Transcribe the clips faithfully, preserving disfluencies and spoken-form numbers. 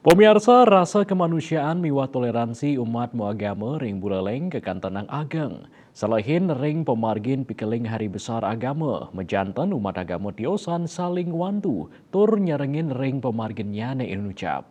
Pemirsa, rasa kemanusiaan miwah toleransi umat muagama ring Buleleng kakantenang ageng. Salehin ring pamargin pikeling Hari Besar Agama, majanten umat agama tiosan saling wantu tur nyarengin ring pamarginnyane inucap.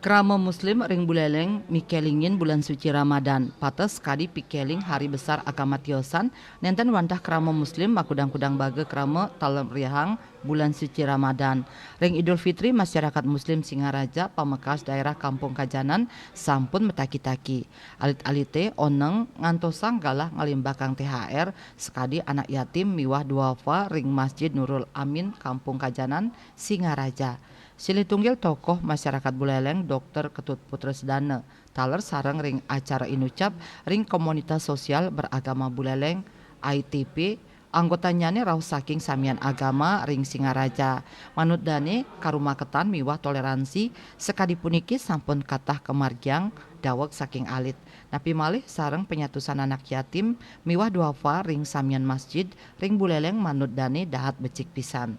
Krama Muslim ring Buleleng mikelingin bulan suci Ramadan. Pata sakadi pikeling hari besar agama tiosan, nenten wantah krama Muslim makudang-kudang baga krama taler meriahang bulan suci Ramadan. Ring Idul Fitri, masyarakat Muslim Singaraja, pamekas daerah Kampung Kajanan, sampun mataki-taki. Alit-alite oneng ngantosang galah ngalimbakang T H R sakadi anak yatim miwah duafa ring Masjid Nurul Amin, Kampung Kajanan, Singaraja. Silih tunggil tokoh masyarakat Buleleng, Dokter Ketut Putra Sedana, taler sareng ring acara inucap ring Komunitas Sosial Beragama Buleleng, I T P, anggotanyane rauh saking samian agama ring Singaraja. Manut dane, karumaketan miwah toleransi sakadi puniki sampun katah kamargiang daweg saking alit. Napi malih sareng panyatusan anak yatim miwah duafa ring samian masjid ring Buleleng manut dane dahat becik pisan.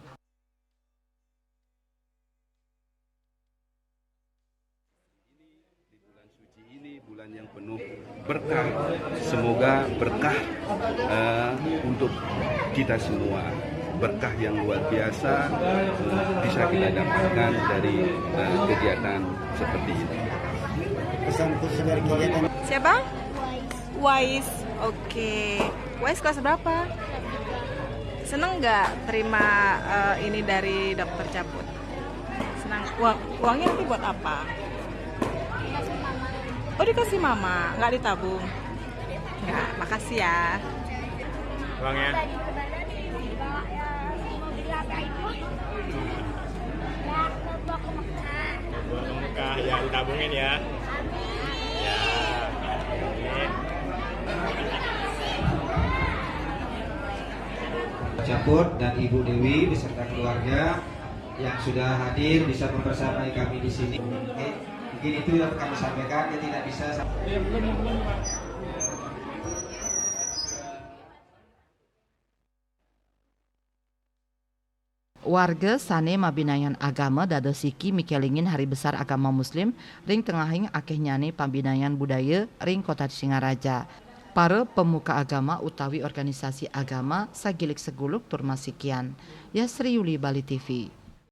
Di bulan suci ini, bulan yang penuh berkah, semoga berkah eh, untuk kita semua. Berkah yang luar biasa eh, bisa kita dapatkan dari eh, kegiatan seperti ini. Pesan khusus dari kegiatan Siapa? Wais. Oke. Wais kelas berapa? Seneng nggak terima eh, ini dari dokter Caput? Senang. Uang, uangnya nanti buat apa? Oh, dikasih mama, nggak ditabung? Nggak. Makasih ya. Uangnya? Buat ke Mekah, ya, ditabungin ya. Ya. Amin. Caput dan Ibu Dewi beserta keluarga yang sudah hadir bisa membersamai kami di sini. Oke, mungkin itu yang kami sampaikan. Dia tidak bisa. Warga sane mabinayan agama dados siki mikelingin Hari Besar Agama Muslim ring tengahing akehnyane pabinayan budaya ring Kota Singaraja. Para pemuka agama utawi organisasi agama sagilik seguluk tur masikian. Yasri Yuli, Bali T V.